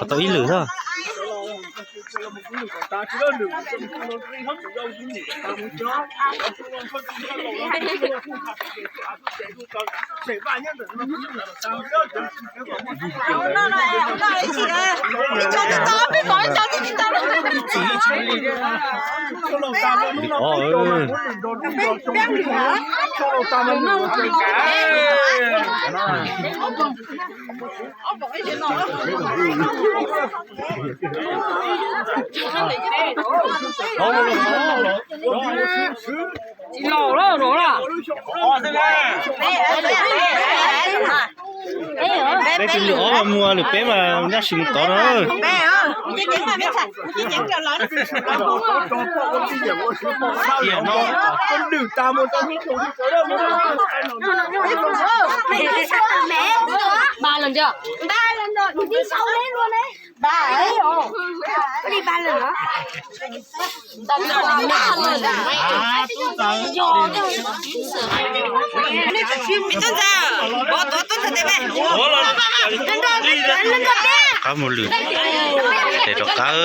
Tau ib lwm xwb. Peb tus lwm ob mas mus, lwm peb mas nyob sis mus tod na. Qab mus lwm, tes rov qab.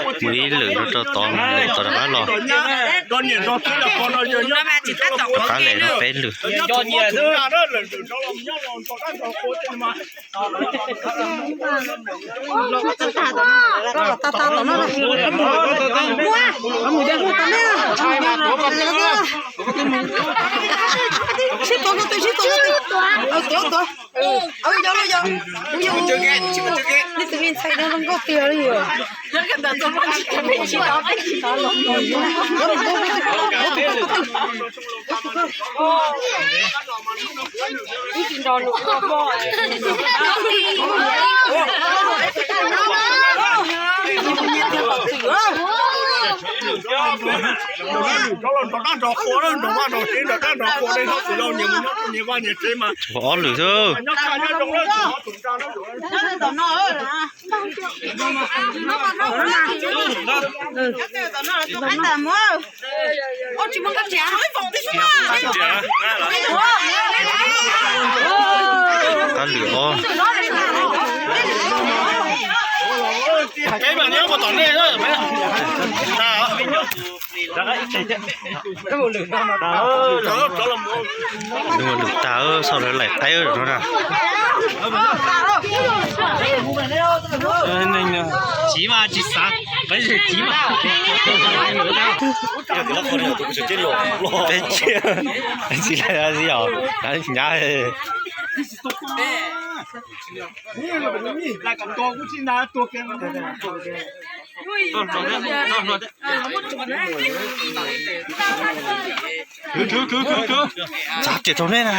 Mus ib lwm rau tod, lwm tod rov qab los. Rov qab lem no peb lwm. Sib tua, sib tua, sib tua. Tus me ntxhais no zoo nkauj tiag li. Ob lwm xwb. Qab lwm ob. Lwm tag, sau lawv laim qaib no na. Txiv mas tsis xav, peb tsis mas. Peb tsis, tsis laij txiv os, nyab. Txav riam rau nej na.